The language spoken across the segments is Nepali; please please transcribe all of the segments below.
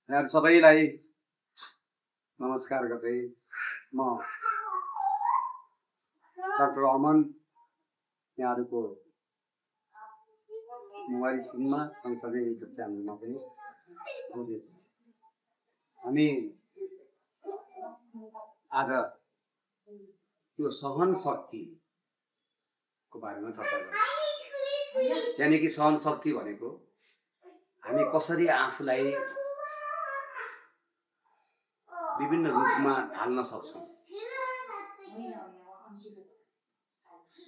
यहाँ सबैलाई नमस्कार गर्दै म डाक्टर अमन यहाँहरूको मोबाइल स्क्रिनमा सँगसँगै युट्युब च्यानलमा पनि हामी आज त्यो सहन शक्तिको बारेमा चर्चा गर्छौँ। यानि कि सहन शक्ति भनेको हामी कसरी आफूलाई विभिन्न रूपमा ढाल्न सक्छौँ।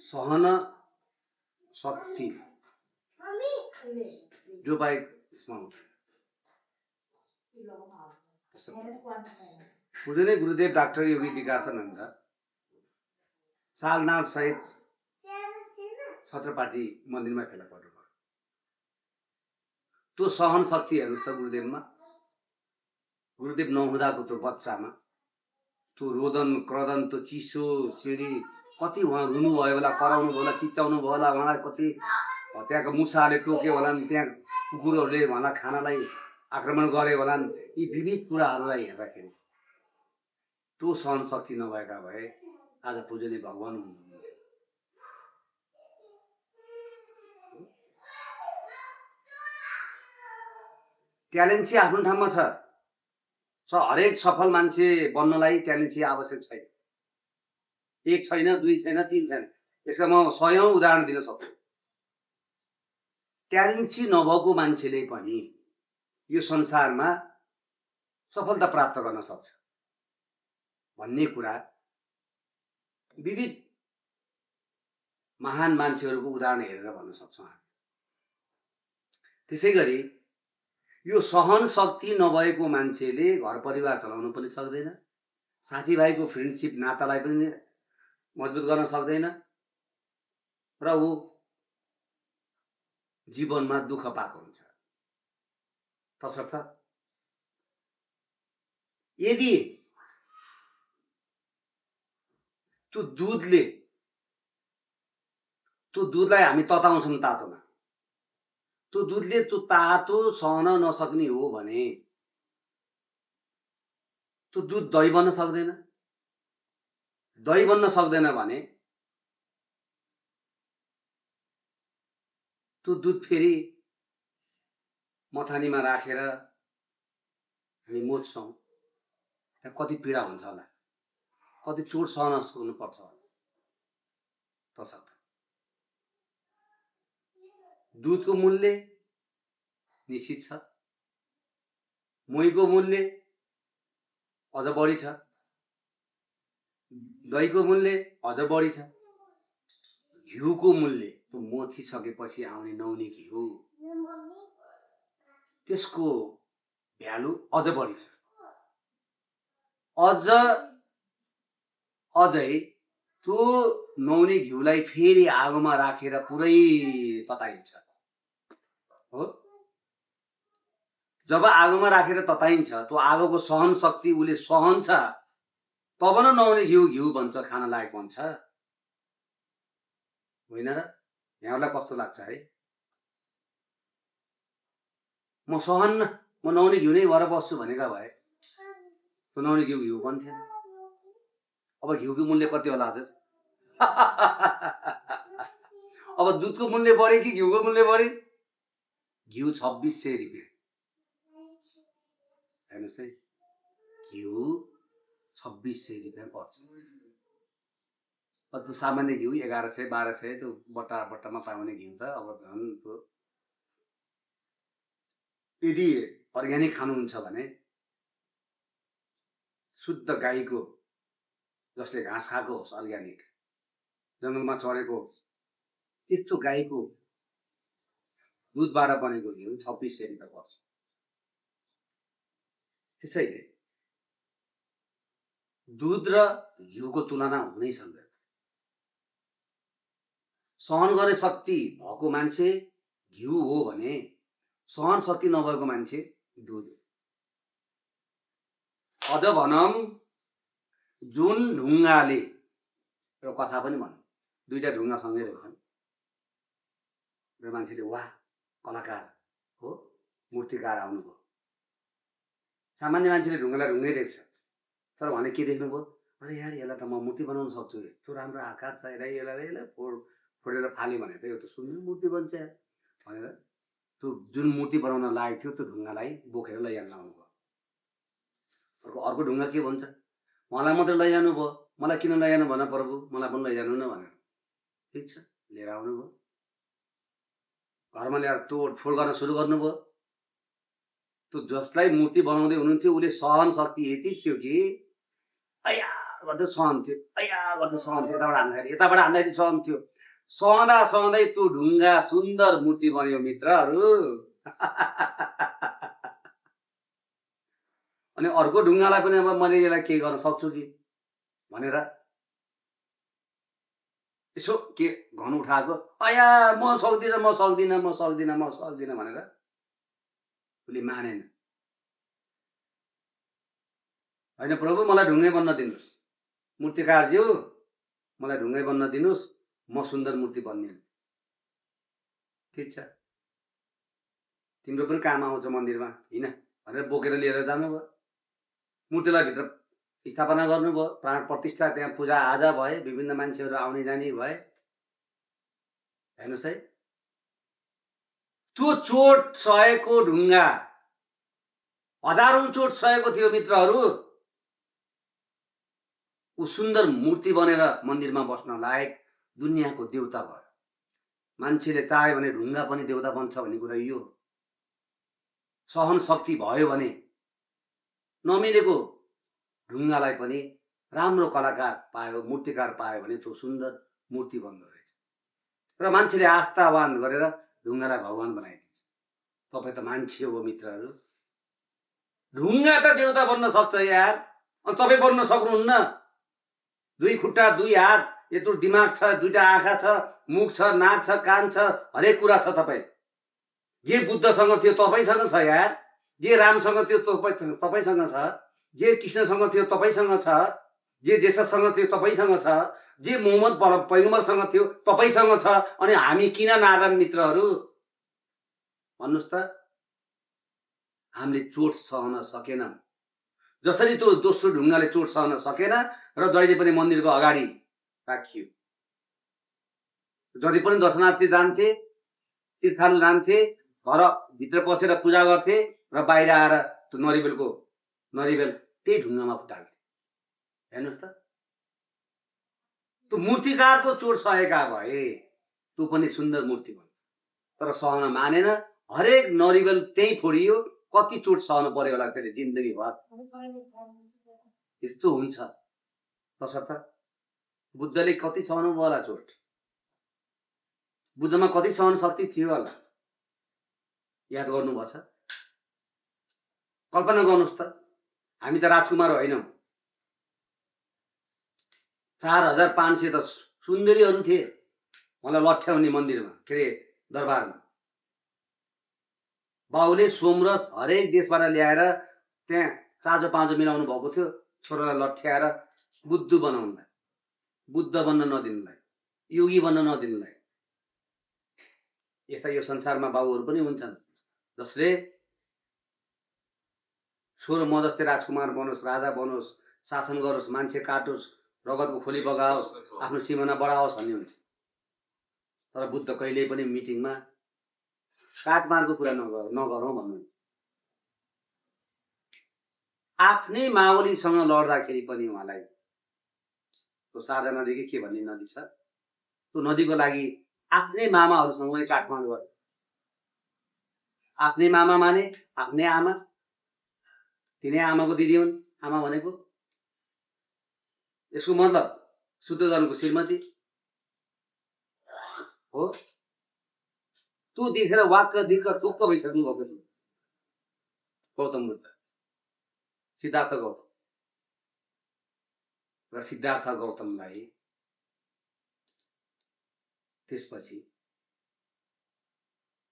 सहन शक्ति जो बाहेक पूजनीय गुरुदेव डाक्टर योगी विकासानन्द सालनाथ सहित छत्रपाटी मन्दिरमा फेला पर्नुभयो। त्यो सहन शक्ति हेर्नुहोस् त गुरुदेवमा। गुरुदेव नहुँदाको त्यो बच्चामा त्यो रोदन क्रदन त्यो चिसो सिँढी कति उहाँ रुनुभयो होला, कराउनु भयो होला, चिच्याउनु भयो होला, उहाँलाई कति त्यहाँको मुसाले टोक्यो होला, त्यहाँ कुकुरहरूले उहाँलाई खानालाई आक्रमण गरे होला। यी विविध कुराहरूलाई हेर्दाखेरि त्यो सहन शक्ति नभएका भए आज पूजनीय भगवान हुनुहुन्थ्यो। ट्यालेन्ट चाहिँ आफ्नो ठाउँमा छ। हरेक सफल मान्छे बन्नलाई ट्यालेन्ट चाहिँ आवश्यक छैन। एक छैन, दुई छैन, तीन छैन, यसका म 100औं उदाहरण दिन सक्छु। ट्यालेन्ट चाहिँ नभएको मान्छेले पनि यो संसारमा सफलता प्राप्त गर्न सक्छ भन्ने कुरा विविध महान मान्छेहरूको उदाहरण हेरेर भन्न सक्छौँ। त्यसैगरी यो सहन शक्ति नभएको मान्छेले घर परिवार चलाउन पनि सक्दैन, साथीभाइको फ्रेन्डसिप नातालाई पनि मजबुत गर्न सक्दैन र ऊ जीवनमा दुःख पाएको हुन्छ। तसर्थ यदि त्यो दुधलाई हामी तताउँछौँ तातोमा, त्यो दुधले त्यो तातो सहन नसक्ने हो भने त्यो दुध दही बन्न सक्दैन। दही बन्न सक्दैन भने त्यो दुध फेरि मथानीमा राखेर हामी मोच्छौँ। त्यहाँ कति पीडा हुन्छ होला, कति चोट सहन सक्नुपर्छ होला। तसर्थ दुधको मूल्य निश्चित छ, मोहीको मूल्य अझ बढी छ, दहीको मूल्य अझ बढी छ, घिउको मूल्य त्यो मोथिसकेपछि आउने नुहाउने घिउ त्यसको भ्यालु अझ बढी छ। अझै त्यो नुहाउने घिउलाई फेरि आगोमा राखेर पुरै तताइन्छ हो। जब आगोमा राखेर तताइन्छ त्यो आगोको सहन शक्ति उसले सहन्छ, तब न नुहाउने घिउ भन्छ, खान लायक हुन्छ होइन र? यहाँलाई कस्तो लाग्छ है? म सहन्न, म नुहाउने घिउ नै भएर बस्छु भनेका भए त्यो नुहाउने घिउ बन्थेन। अब घिउको मूल्य कति होला हजुर? अब दुधको मूल्य बढी कि घिउको मूल्य बढी? घिउ 2600 रुपियाँ। हेर्नुहोस् है, घिउ 2600 रुपियाँ पर्छ। त्यो सामान्य घिउ 1100 1200 त्यो बट्टामा पाउने घिउ त अब झन् त्यो। यदि अर्ग्यानिक खानुहुन्छ भने शुद्ध गाईको, जसले घाँस खाएको होस्, अर्ग्यानिक जङ्गलमा चढेको होस्, त्यस्तो गाईको दुधबाट बनेको घिउ 2600 रुपियाँ पर्छ। त्यसैले दुध र घिउको तुलना हुनै सक्दैन। सहन गर्ने शक्ति भएको मान्छे घिउ हो भने सहन शक्ति नभएको मान्छे दुध। अझ भनौँ जुन ढुङ्गाले, एउटा कथा पनि भनौँ, दुईटा ढुङ्गा सँगै रहेछन् र मान्छेले वाह कलाकार हो, मूर्तिकार आउनुभयो, सामान्य मान्छेले ढुङ्गालाई ढुङ्गै देख्छ, तर भने के देख्नुभयो, अरे यार यसलाई त म मूर्ति बनाउन सक्छु, यस्तो राम्रो आकार छ, यसलाई फोडेर फाल्यो भने त यो त सुन्दर मूर्ति बन्छ यार भनेर त्यो जुन मूर्ति बनाउन लागेको थियो त्यो ढुङ्गालाई बोकेर लैजान लाउनुभयो। अर्को ढुङ्गा के भन्छ, मलाई मात्रै लैजानु भयो, मलाई किन लैजानु भन प्रभु, मलाई पनि लैजानु न भनेर। ठिक छ, लिएर आउनुभयो, घरमा ल्याएर तोडफोड गर्न सुरु गर्नुभयो। त्यो जसलाई मूर्ति बनाउँदै हुनुहुन्थ्यो उसले सहन शक्ति यति थियो कि अया गर्दै सहन्थ्यो, अया गर्दै सहन्थ्यो, यताबाट हान्दाखेरि सहन्थ्यो। सहँदै त्यो ढुङ्गा सुन्दर मूर्ति बन्यो मित्रहरू। अनि अर्को ढुङ्गालाई पनि अब मैले यसलाई के गर्न सक्छु कि भनेर यसो के घन उठाएको, अया म सक्दिनँ भनेर उसले मानेन। होइन प्रभु मलाई ढुङ्गै बन्न दिनुहोस्, मूर्तिकारज्यू मलाई ढुङ्गै बन्न दिनुहोस्, म सुन्दर मूर्ति बन्ने। ठिक छ, तिम्रो पनि काम आउँछ मन्दिरमा हिँड भनेर बोकेर लिएर जानुभयो। मूर्तिलाई भित्र स्थापना गर्नुभयो, प्राण प्रतिष्ठा, त्यहाँ पूजा आजा भए, विभिन्न मान्छेहरू आउने जाने भए। हेर्नुहोस् है, त्यो चोट सहेको ढुङ्गा हजारौं चोट सहेको थियो मित्रहरू। ऊ सुन्दर मूर्ति बनेर मन्दिरमा बस्न लायक दुनियाँको देउता भयो। मान्छेले चाह्यो भने ढुङ्गा पनि देउता बन्छ भन्ने कुरा यो। सहन शक्ति भयो भने नमिलेको ढुङ्गालाई पनि राम्रो कलाकार पायो, मूर्तिकार पायो भने त्यो सुन्दर मूर्ति बन्दो रहेछ। र मान्छेले आस्थावान गरेर ढुङ्गालाई भगवान बनाइदिन्छ। तपाईँ त मान्छे हो मित्रहरू, ढुङ्गा त देउता बन्न सक्छ यार, अनि तपाईँ बन्न सक्नुहुन्न। 2 खुट्टा 2 हात, यत्रो दिमाग छ, 2टा आँखा छ, मुख छ, नाक छ, कान छ, हरेक कुरा छ। तपाईँ जे बुद्धसँग थियो तपाईँसँग छ यार, जे रामसँग थियो तपाईँसँग छ, जे कृष्णसँग थियो तपाईँसँग छ, जे जेसससँग थियो तपाईँसँग छ, जे मोहम्मद पैगम्बरसँग थियो तपाईँसँग छ। अनि हामी किन नादान मित्रहरू भन्नुहोस् त? हामीले चोट सहन सकेनौँ, जसरी त्यो दोस्रो ढुङ्गाले चोट सहन सकेन र जहिले पनि मन्दिरको अगाडि राखियो। जति पनि दर्शनार्थी जान्थे, तीर्थालु जान्थे, घर भित्र पसेर पूजा गर्थे र बाहिर आएर त्यो नरिवेल त्यही ढुङ्गामा फुटाल्थे। हेर्नुहोस् त, त्यो मूर्तिकारको चोट सहेका भए त्यो पनि सुन्दर मूर्ति बन्छ, तर सहन मानेन। हरेक नरिवेल त्यही फोडियो। कति चोट सहन पर्यो होला त्यसले जिन्दगी भर। यस्तो हुन्छ। तसर्थ बुद्धले कति सहनु भयो होला चोट, बुद्धमा कति सहन शक्ति थियो होला, याद गर्नुपर्छ। कल्पना गर्नुहोस् त, हामी त राजकुमार होइनौँ, 4500 त सुन्दरीहरू थिए मलाई लठ्याउने मन्दिरमा, के अरे दरबारमा। बाउले सोमरस हरेक देशबाट ल्याएर त्यहाँ चाँजो पाँजो मिलाउनु भएको थियो छोरालाई लठ्याएर बुद्ध बनाउनलाई, बुद्ध बन्न नदिनुलाई, योगी बन्न नदिनुलाई। यस्ता यो संसारमा बाबुहरू पनि हुन्छन् जसले छोरो म जस्तै राजकुमार बनोस्, राजा बनोस्, शासन गरोस्, मान्छे काटोस्, रगतको खोली बगाओस्, आफ्नो सिमाना बढाओस् भन्ने हुन्छ। तर बुद्ध कहिल्यै पनि मिटिङमा काटमारको कुरा नगरौँ भन्नुहुन्छ। आफ्नै माओलीसँग लड्दाखेरि पनि उहाँलाई त्यो सारदा नदी के भन्ने नदी छ, त्यो नदीको लागि आफ्नै मामाहरूसँग उहाँले काटमार गरे। आफ्नै मामा माने, आफ्नै आमा, तिनै आमाको दिदी हुन्। आमा भनेको यसको मतलब शुद्धजनको श्रीमती हो। त्यो देखेर वाक्क दिक्क टुक्क भइसक्नु भएको थियो गौतम बुद्ध, सिद्धार्थ गौतम। र सिद्धार्थ गौतमलाई त्यसपछि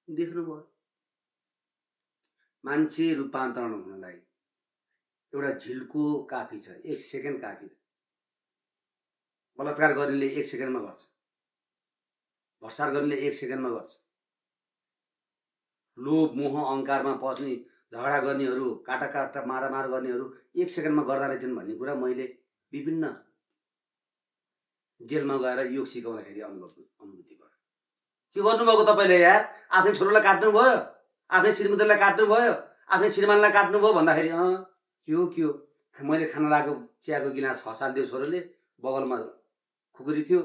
देख्नुभयो मान्छे रूपान्तरण हुनलाई एउटा झिल्को काफी छ, 1 सेकेन्ड काफी। बलात्कार गर्नेले 1 सेकेन्डमा गर्छ, भ्रष्टाचार गर्नेले 1 सेकेन्डमा गर्छ, लोभ मोह अहङ्कारमा पर्ने झगडा गर्नेहरू, काटा मारामार गर्नेहरू 1 सेकेन्डमा गर्दा रहेछन् भन्ने कुरा मैले विभिन्न जेलमा गएर योग सिकाउँदाखेरि अनुभूति भयो। के गर्नुभएको तपाईँले यार? आफ्नै छोरोलाई काट्नुभयो, आफ्नै श्रीमतीलाई काट्नुभयो, आफ्नै श्रीमानलाई काट्नुभयो भन्दाखेरि के हो मैले खाना लगाएको चियाको गिलास खसालिदियो छोरोले, बगलमा खुकुरी थियो,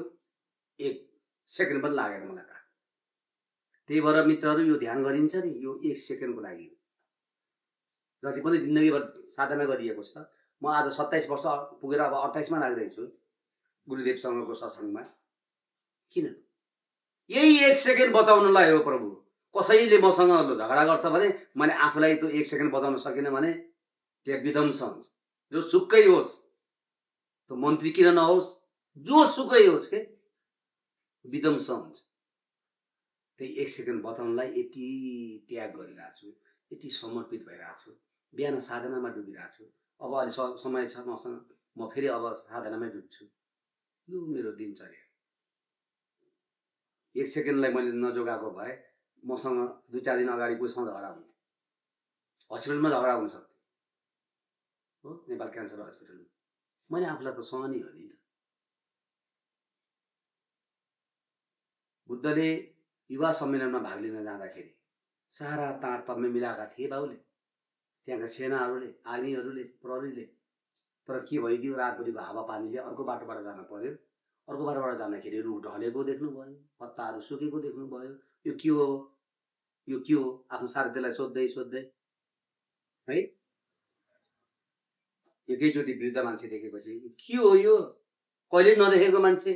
1 सेकेन्ड पनि लागेन मलाई त। त्यही भएर मित्रहरू यो ध्यान गरिन्छ नि, यो 1 सेकेन्डको लागि जति पनि जिन्दगीभर साधना गरिएको छ। म आज 27 वर्ष पुगेर अब 28 मा लाग्दैछु गुरुदेवसँगको सत्सङ्गमा। किन? यही 1 सेकेन्ड बचाउनलाई हो प्रभु। कसैले मसँग झगडा गर्छ भने मैले आफूलाई त्यो 1 सेकेन्ड बचाउन सकिनँ भने त्यहाँ विध्वंस हुन्छ। जो सुकै होस्, त्यो मन्त्री किन नहोस्, जो सुकै होस् के विध्वंस हुन्छ। त्यही 1 सेकेन्ड बचाउनलाई यति त्याग गरिरहेको छु, यति समर्पित भइरहेको छु। बिहान साधनामा डुबिरहेको छु। अब अलि समय छ मसँग, म फेरि अब साधनामै डुब्छु। यो मेरो दिनचर्या। 1 सेकेन्डलाई मैले नजोगाएको भए मसँग 2-4 दिन अगाडि कोहीसँग झगडा हुन्थ्यो, हस्पिटलमा झगडा हुन सक्थ्यो हो, नेपाल क्यान्सर हस्पिटलमा। मैले आफूलाई त सहनी हो नि त। बुद्धले युवा सम्मेलनमा भाग लिन जाँदाखेरि सारा तारतम्य मिलाएका थिए बाउले, त्यहाँका सेनाहरूले, आर्मीहरूले, प्रहरीले। तर के भइदियो, रातभरिको हावापानीले अर्को बाटोबाट जान पर्यो। अर्को बाटोबाट जाँदाखेरि रुख ढलेको देख्नुभयो, पत्ताहरू सुकेको देख्नुभयो। यो के हो, यो के हो? आफ्नो सारथीलाई सोध्दै सोध्दै है एकैचोटि वृद्ध मान्छे देखेपछि के हो यो? कहिले नदेखेको मान्छे,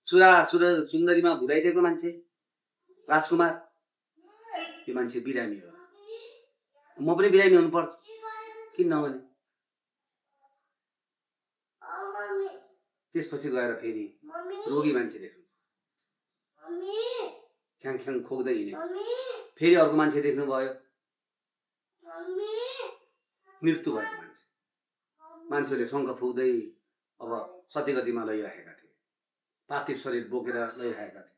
सुन्दरीमा भुलाइदिएको मान्छे, राजकुमार। यो मान्छे बिरामी हो। म पनि बिरामी हुनुपर्छ, किन नभने? त्यसपछि गएर फेरि रोगी मान्छे देख्नु, ख्याङ खोक्दै हिँड्यो। फेरि अर्को मान्छे देख्नुभयो, मृत्यु भएको मान्छे। मान्छेले शङ्ख फुक्दै अब सत्यगतिमा लैराखेका थिए, पार्थिव शरीर बोकेर लैराखेका थिए।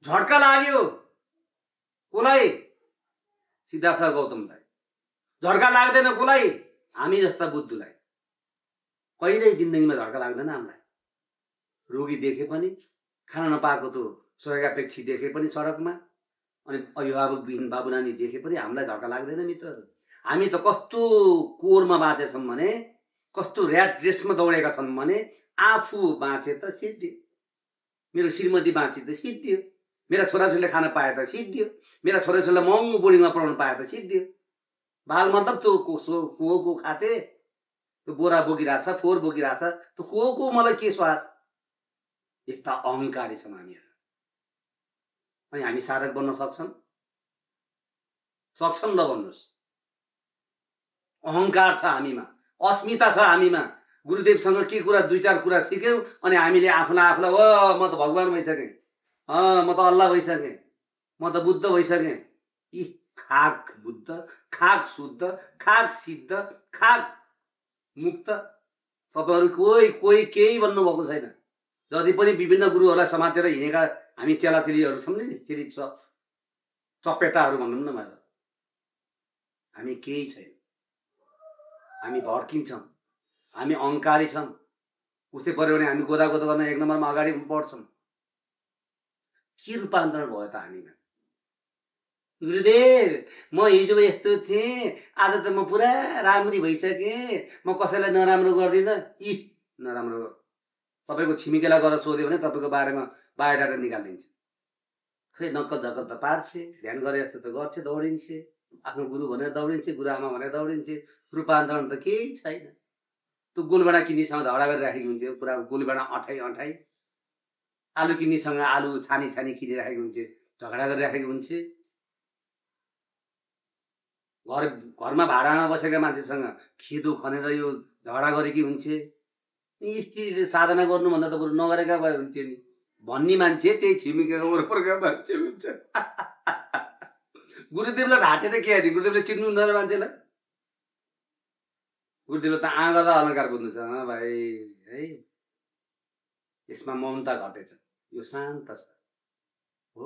झट्का लाग्यो कसलाई? सिद्धार्थ गौतमलाई। झट्का लाग्दैन कसलाई? हामी जस्ता बुद्धुलाई। कहिल्यै जिन्दगीमा झट्का लाग्दैन हामीलाई। रोगी देखे पनि, खान नपाएको त सहयोगापेक्षी देखे पनि सडकमा, अनि अभिभावकविहीन बाबु नानी देखे पनि हामीलाई झट्का लाग्दैन मित्रहरू। हामी त कस्तो कोरमा बाँचेछौँ भने, कस्तो ऱ्याट रेसमा दौडेका छन् भने, आफू बाँचे त सिद्धियो, मेरो श्रीमती बाँचे त सिद्धियो, मेरा छोराछोरीले खान पाए त सिद्धियो, मेरा छोराछोरीलाई महँगो बोर्डिङमा पढाउनु पाए त सिद्धियो। बाल मतलब त्यो को खाते, त्यो बोरा बोकिरहेछ, फोहोर बोकिरहेछ, त्यो को मलाई के स्वाद? यस्ता अहङ्कारी छौँ हामीहरू। अनि हामी साधक बन्न सक्छौँ? सक्छौँ ल भन्नुहोस्? अहङ्कार छ हामीमा, अस्मिता छ हामीमा। गुरुदेवसँग के कुरा 2-4 कुरा सिक्यौँ अनि हामीले आफूलाई म त भगवान भइसकेँ, म त अल्लाह भइसकेँ, म त बुद्ध भइसकेँ। यी खाक बुद्ध, खाक शुद्ध, खाक सिद्ध, खाक मुक्त, तपाईँहरू कोही केही भन्नुभएको छैन। जति पनि विभिन्न गुरुहरूलाई समातेर हिँडेका हामी चेलाचेलीहरू छौँ नि, चपेटाहरू भनौँ न मलाई, हामी केही छैन। हामी भड्किन्छौँ, हामी अहङ्कारी छौँ। उस्तै पर्यो भने हामी गोदा गर्न 1 नम्बरमा अगाडि बढ्छौँ। के रूपान्तरण भयो त हामीमा? गुरुदेव म हिजो यस्तो थिएँ, आज त म पुरा राम्री भइसकेँ, म कसैलाई नराम्रो गर्दिनँ। यी नराम्रो तपाईँको छिमेकीलाई गएर सोध्यो भने तपाईँको बारेमा बायोडाटा निकालिदिन्छ। खै नक्कल झक्कल त पार्छे, ध्यान गरे जस्तो त गर्छ, दौडिन्छे, आफ्नो गुरु भनेर दौडिन्छे, गुरुआमा भनेर दौडिन्छे। रूपान्तरण त केही छैन। त्यो गोलबेडा किन्नीसँग झगडा गरिराखेको हुन्छ, पुरा गोलबेडा अठाई, आलु किन्नीसँग आलु छानी किनिराखेको हुन्छ, झगडा गरिराखेको हुन्छ। घरमा भाडामा बसेका मान्छेसँग खिदो खनेर यो झगडा गरेकी हुन्छ। स्त्रीले साधना गर्नुभन्दा त बरु नगरेका भए हुन्थ्यो नि भन्ने मान्छे त्यही छिमेकीको वरपरका मान्छे हुन्छ। गुरुदेवलाई ढाँटेर के गर्ने? गुरुदेवले चिन्नु हुँदैन मान्छेलाई। गुरुदेवले त गर्दा अलङ्कार बुझ्नुहुन्छ भाइ है। यसमा मौनता घटेछ, यो शान्त छ हो,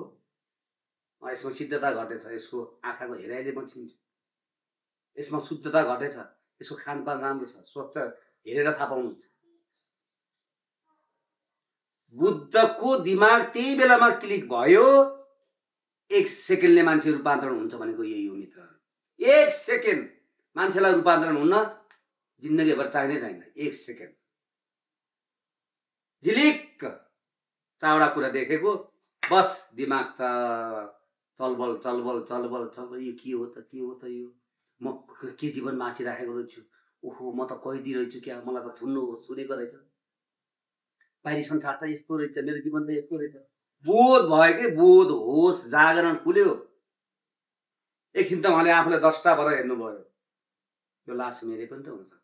यसमा सिद्धता घटेछ, यसको आँखाको हेराइले म चिन्छु। यसमा शुद्धता घटेछ, यसको खानपान राम्रो छ, स्वच्छ हेरेर थाहा पाउनुहुन्छ। बुद्धको दिमाग त्यही बेलामा क्लिक भयो, 1 सेकेन्डले मान्छे रूपान्तरण हुन्छ भनेको यही हो मित्रहरू। 1 सेकेन्ड मान्छेलाई रूपान्तरण हुन जिन्दगीभर चाहिँदैन। 1 सेकेन्ड झिलिक्क चावडा कुरा देखेको, बस दिमाग त चलबल चलबल चलबल चलबल। यो के हो त, के हो त, यो म के जीवन बाँचिराखेको रहेछु, ओहो म त कैदी रहेछु क्या, मलाई त थुन्नु सुनेको रहेछ, बाहिरी संसार त यस्तो रहेछ, मेरो जीवन त यस्तो रहेछ। बोध भयो कि बोध, होस जागरण खुल्यो। एकछिन त उहाँले आफूलाई दष्टा भएर हेर्नुभयो, यो लास मेरै पनि त हुनसक्छ,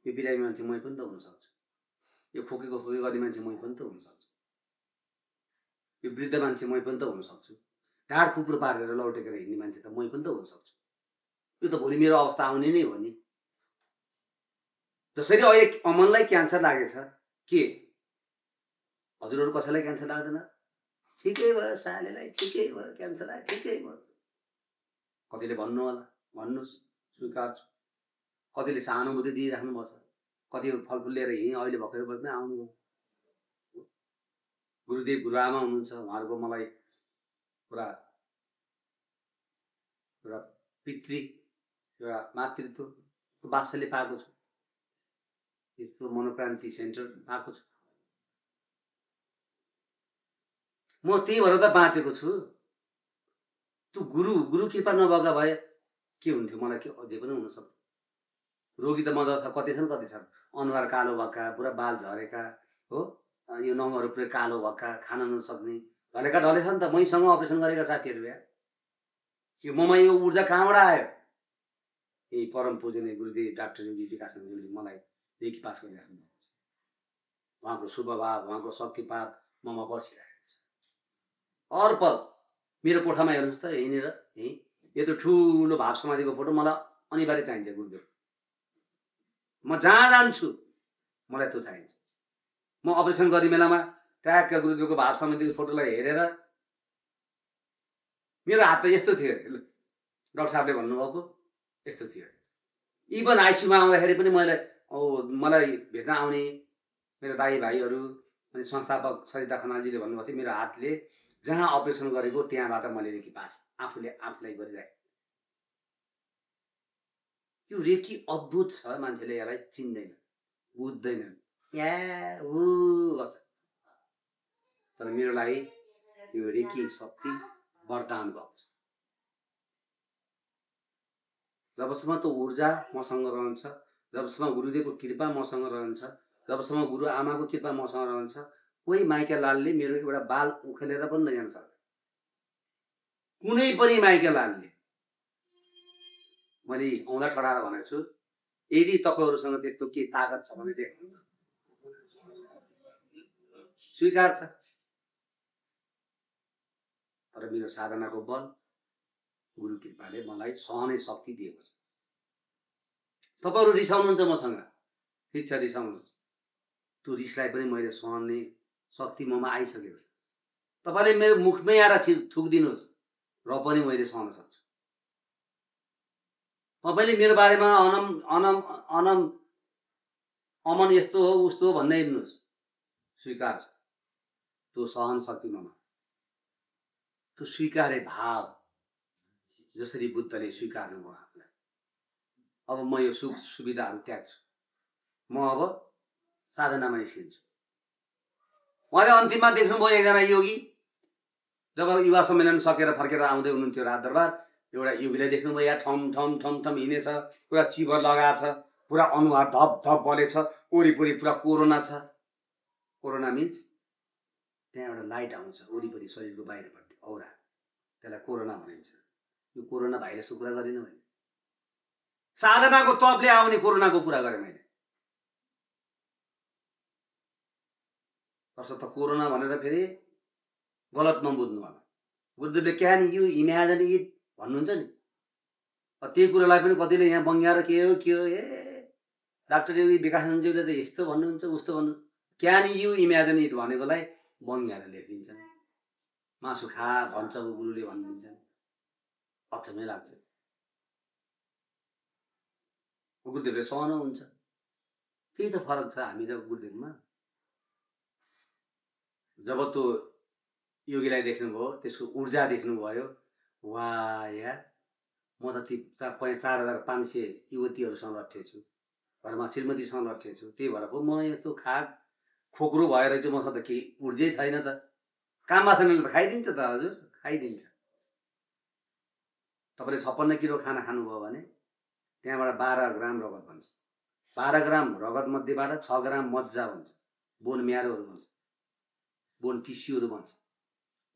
यो बिरामी मान्छे मै पनि त हुनसक्छु, यो खोकेको खोके गर्ने मान्छे मै पनि त हुनसक्छु, यो वृद्ध मान्छे मै पनि त हुनसक्छु, ढाड खुप्रो पारेर लौटेर हिँड्ने मान्छे त मै पनि त हुनसक्छु। यो त भोलि मेरो अवस्था आउने नै हो नि। जसरी अहिले अमनलाई क्यान्सर लागेछ, के हजुरहरू कसैलाई क्यान्सर लाग्दैन? ठिकै भयो सालेलाई, ठिकै भयो क्यान्सर आयो, ठिकै भयो। कतिले भन्नु होला, भन्नुहोस्, स्वीकार्छु। कतिले सहानुभूति दिइराख्नु भएको छ, कति फलफुल लिएर यहीँ अहिले भर्खरै पनि आउनुभयो। गुरुदेव गुरुआमा हुनुहुन्छ, उहाँहरूको मलाई पुरा एउटा पितृ एउटा मातृत्व वात्सल्य पाएको छु, यस्तो मनोक्रान्ति सेन्टर पाएको छु। म त्यही भएर त बाँचेको छु। त्यो गुरु कृपा नभएका भए के हुन्थ्यो, मलाई के अझै पनि हुन सक्थ्यो। रोगी त म जस्ता कति छन्, अनुहार कालो भएका, पुरा बाल झरेका हो, यो नङहरू पुरै कालो भएका, खान नसक्ने, ढलेका ढले छ नि त। मैसँग अपरेसन गरेका साथीहरू या यो ममा यो ऊर्जा कहाँबाट आयो? यही परम पूजनीय गुरुदेव डाक्टर योगी विकासज्यूले मलाई रेकी पास गरिराख्नु भएको छ। उहाँको शुभभाव, उहाँको शक्तिपात ममा बसिरहेको छ। हर पल मेरो कोठामा हेर्नुहोस् त, यहीँनिर यहीँ यत्रो ठुलो भाव समाधिको फोटो मलाई अनिवार्य चाहिन्छ गुरुदेव। म जहाँ जान्छु मलाई त्यो चाहिन्छ। म अपरेसन गर्ने बेलामा ट्याक्क गुरुदेवको भाव समाधिको फोटोलाई हेरेर मेरो हात त यस्तो थियो, डाक्टर साहबले भन्नुभएको यस्तो थियो। इभन आइसियुमा आउँदाखेरि पनि मलाई भेट्न आउने मेरो दाई भाइहरू अनि संस्थापक सरिता खनालजीले भन्नुभएको थियो, मेरो हातले जहाँ अपरेसन गरेको त्यहाँबाट मैले रेकी पास आफूलाई गरिराखेँ। यो रेकी अद्भुत छ, मान्छेले यसलाई चिन्दैन, बुझ्दैन, या ऊ गर्छ। तर मेरो लागि यो रेकी शक्ति वरदान भएको छ। जबसम्म त्यो ऊर्जा मसँग रहन्छ, जबसम्म गुरुदेवको कृपा मसँग रहन्छ, जबसम्म गुरु आमाको कृपा मसँग रहन्छ, कोही माइका लालले मेरो एउटा बाल उखेलेर पनि नजान सक्छ। कुनै पनि माइका लालले। मैले औँला ठडाएर भनेको छु, यदि तपाईँहरूसँग त्यस्तो के ताकत छ भने देख्नु, स्वीकार छ। तर मेरो साधनाको बल, गुरु कृपाले मलाई सहने शक्ति दिएको छ। तपाईँहरू रिसाउनुहुन्छ मसँग, ठिक छ, रिसाउनुहोस्। त्यो रिसलाई पनि मैले सहने शक्ति ममा आइसकेको छ। तपाईँले मेरो मुखमै आएर थुकिदिनुहोस् र पनि मैले सहन सक्छु। तपाईँले मेरो बारेमा अमन यस्तो हो उस्तो हो भन्दै हिँड्नुहोस्, स्वीकार छ। त्यो सहन शक्ति ममा, त्यो स्वीकारे भाव, जसरी बुद्धले स्वीकार्नुभयो आफूलाई। अब म यो सुख सुविधाहरू त्याग्छु, म अब साधनामा निस्किन्छु। उहाँले अन्तिममा देख्नुभयो एकजना योगी, जब युवा सम्मेलन सकेर फर्केर आउँदै हुनुहुन्थ्यो राजदरबार, एउटा योगीलाई देख्नुभयो, या ठम ठम ठम ठम हिँडेछ, पुरा चिबर लगाएको छ, पुरा अनुहार धप धप बलेछ, वरिपरि पुरा कोरोना छ। कोरोना मिन्स त्यहाँ एउटा लाइट आउँछ वरिपरि शरीरको बाहिरपट्टि, औरा, त्यसलाई कोरोना भनिन्छ। यो कोरोना भाइरसको कुरा गरिनँ मैले, साधनाको तपले आउने कोरोनाको कुरा गरेँ मैले। तसर्थ कोरोना भनेर फेरि गलत नबुझ्नु होला। गुरुदेवले क्यान यु इमेजिन इट भन्नुहुन्छ नि, त्यही कुरालाई पनि कतिले यहाँ बङ्ग्याएर के हो ए डाक्टर योगी विकासज्यूले त यस्तो भन्नुहुन्छ उस्तो भन्नु, क्यान यु इमेजिन इट भनेकोलाई बङ्ग्याएर लेखिदिन्छन्। मासु खा भन्छ गुरुले भनिदिन्छन्, अचम्मै लाग्छ। गुरुदेवले सहनुहुन्छ। त्यही त फरक छ हामी र गुरुदेवमा। जब त्यो योगीलाई देख्नुभयो, त्यसको ऊर्जा देख्नुभयो, वाह यार, म त ती 4,500 युवतीहरूसँग लट्ठेछु, घरमा श्रीमतीसँग लट्ठेछु, त्यही भएर पो म यस्तो खोक्रो भएर चाहिँ मसँग त केही ऊर्जै छैन त। काम बासनाले त खाइदिन्छ त हजुर, खाइदिन्छ। तपाईँले 56 किलो खाना खानुभयो भने त्यहाँबाट 12 ग्राम रगत बन्छ। 12 ग्राम रगत मध्येबाट 6 ग्राम मज्जा बन्छ, बोन म्यारोहरू बन्छ, बोन टिस्युहरू बन्छ।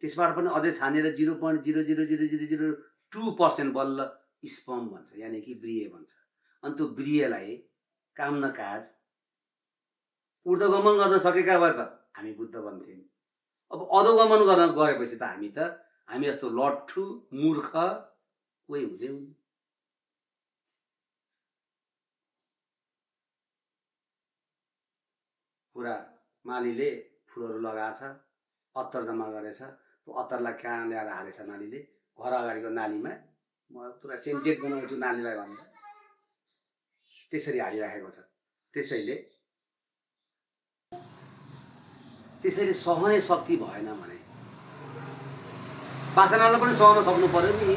त्यसबाट पनि अझै छानेर 0.00002% बल्ल स्पर्म बन्छ, यानि कि ब्रिए बन्छ। अनि त्यो ब्रिएलाई काम न काज ऊर्ध्वगमन गर्न सकेका भए त हामी बुद्ध बन्थ्यौँ। अब अधोगमन गर्न गएपछि त हामी जस्तो लट्ठु मूर्ख कोही हुँदैन। पुरा मालीले फुलहरू लगाएछ, अत्तर जम्मा गरेछ। त्यो अत्तरलाई कहाँ ल्याएर हालेछ मालीले? घर अगाडिको नालीमा। म पुरा सेन्टेड बनाउँछु नालीलाई भनेर त्यसरी हालिराखेको छ। त्यसरी सहने शक्ति भएन भने वासनालाई पनि सहन सक्नु पर्यो नि।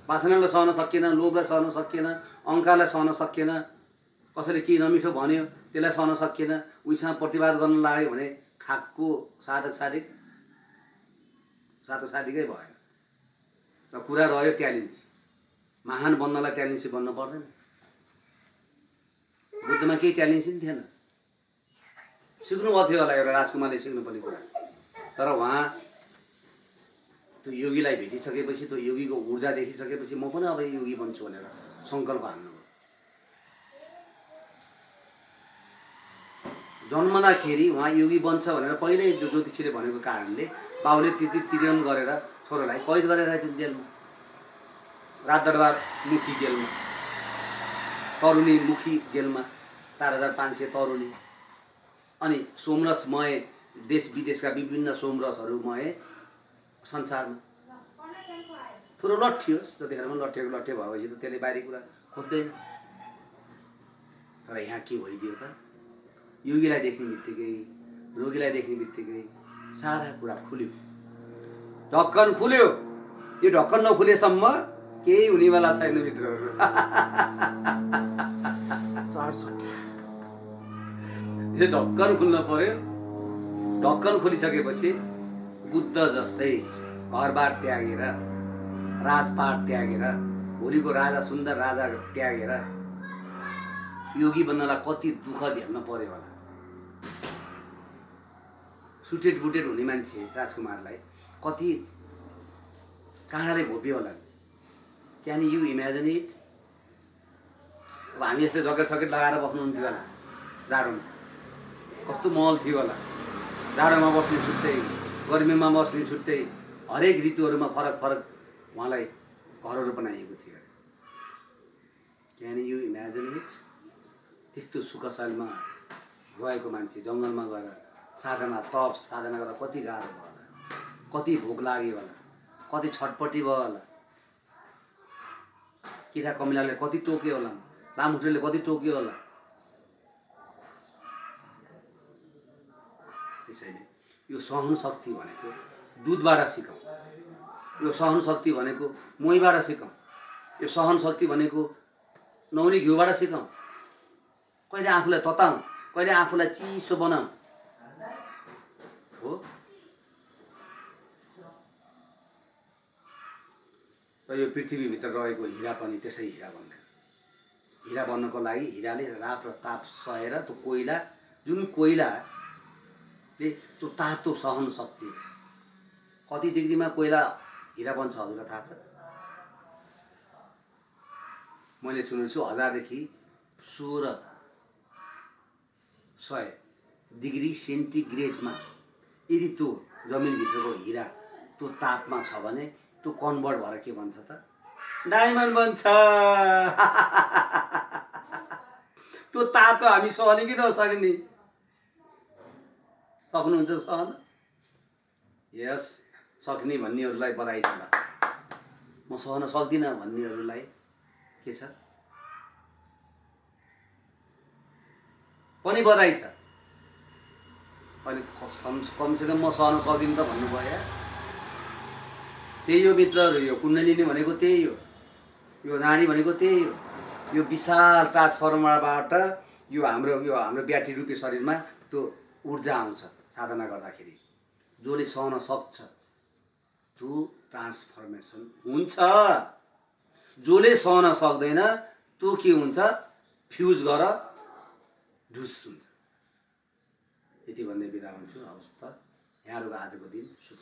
वासनालाई सहन सकिएन, लोभलाई सहन सकिएन, अहङ्कारलाई सहन सकिएन, कसैले केही नमिठो भन्यो त्यसलाई सहन सकिएन, उहीसँग प्रतिवाद गर्न लाग्यो भने खाकको साधकै भएन। र कुरा रह्यो ट्यालेन्ट। महान बन्नलाई ट्यालेन्ट बन्न पर्दैन। बुद्धमा केही ट्यालेन्ट नि थिएन। सिक्नुभएको थियो होला एउटा राजकुमारले सिक्नुपर्ने कुरा। तर उहाँ त्यो योगीलाई भेटिसकेपछि, त्यो योगीको ऊर्जा देखिसकेपछि म पनि अब योगी बन्छु भनेर सङ्कल्प हाल्नुभयो। जन्मदाखेरि उहाँ योगी बन्छ भनेर पहिल्यै ज्योतिषीले भनेको कारणले बाउले त्यति तिरण गरेर छोरालाई कैद गरेर जेलमा, राजदरबार मुखी जेलमा, तरुणी मुखी जेलमा, 4,500 तरुणी। अनि सोमरसमय देश विदेशका विभिन्न सोमरसहरूमय संसारमा ठुलो लट्ठियोस्, जतिखेर पनि लट्ठिएको भएपछि त त्यसले बाहिरी कुरा खोज्दैन। तर यहाँ के भइदियो त, योगीलाई देख्ने बित्तिकै, रोगीलाई देख्ने बित्तिकै सारा कुरा खुल्यो, ढक्कन खुल्यो। यो ढक्कन नखुलेसम्म केही हुनेवाला छैन मित्रहरू। यो ढक्कन खुल्न पर्यो। ढक्कन खोलिसकेपछि बुद्ध जस्तै घरबार त्यागेर, राजपाट त्यागेर, भोलिको राजा सुन्दर राजा त्यागेर योगी बन्नलाई कति दुःख झेल्न पर्यो होला। सुटेड बुटेड हुने मान्छे राजकुमारलाई कति काँडाले घोप्यो होला। Can you imagine it? अब हामी यस्तै जकेट सकेट लगाएर बस्नुहुन्थ्यो होला जाडोमा, कस्तो महल थियो होला। जाडोमा बस्ने छुट्टै, गर्मीमा बस्ने छुट्टै, हरेक ऋतुहरूमा फरक फरक उहाँलाई घरहरू बनाइएको थियो। Can you imagine it? त्यस्तो सुखशालीमा गएको मान्छे जङ्गलमा गएर साधना तप साधना गर्दा कति गाह्रो भयो होला, कति भोक लाग्यो होला, कति छटपटी भयो होला, किरा कमिलाले कति टोक्यो होला, लामुखुट्टेले कति टोक्यो होला। त्यसैले यो सहन शक्ति भनेको दुधबाट सिकौँ, यो सहन शक्ति भनेको मोहीबाट सिकौँ, यो सहन शक्ति भनेको नौनी घिउबाट सिकौँ। कहिले आफूलाई तताउँ, कहिले आफूलाई चिसो बनाऊ हो। र यो पृथ्वीभित्र रहेको हिरा पनि त्यसै हिरा बन्दैन। हिरा बन्नको लागि हिराले रात र ताप सहेर त्यो कोइला, जुन कोइलाले त्यो तातो सहन शक्ति, कति डिग्रीमा कोइला हिरा बन्छ हजुरलाई थाहा छ? मैले सुनेको छु 1000 देखि 1600 डिग्री सेन्टिग्रेडमा यदि त्यो जमिनभित्रको हिरा त्यो तापमा छ भने त्यो कन्भर्ट भएर के बन्छ त? डायमन्ड बन्छ। त्यो तातो हामी सहने कि नसक्ने? सक्नुहुन्छ सहन? यस, सक्ने भन्नेहरूलाई बधाई छ। म सहन सक्दिनँ भन्नेहरूलाई के छ पनि बधाई छ। अहिले कमसेकम म सहन सक्दिनँ त भन्नुभयो। त्यही हो मित्रहरू, यो कुण्डलिनी भनेको त्यही हो, यो नाडी भनेको त्यही हो। यो विशाल ट्रान्सफर्मरबाट यो हाम्रो ब्याट्री रूपी शरीरमा त्यो ऊर्जा आउँछ साधना गर्दाखेरि। जसले सहन सक्छ त्यो ट्रान्सफर्मेसन हुन्छ। जसले सहन सक्दैन त्यो के हुन्छ, फ्युज गर ढुस हुन्छ। यति भन्दै बिदा हुन्छु। हवस् त, यहाँहरूको आजको दिन शुभ।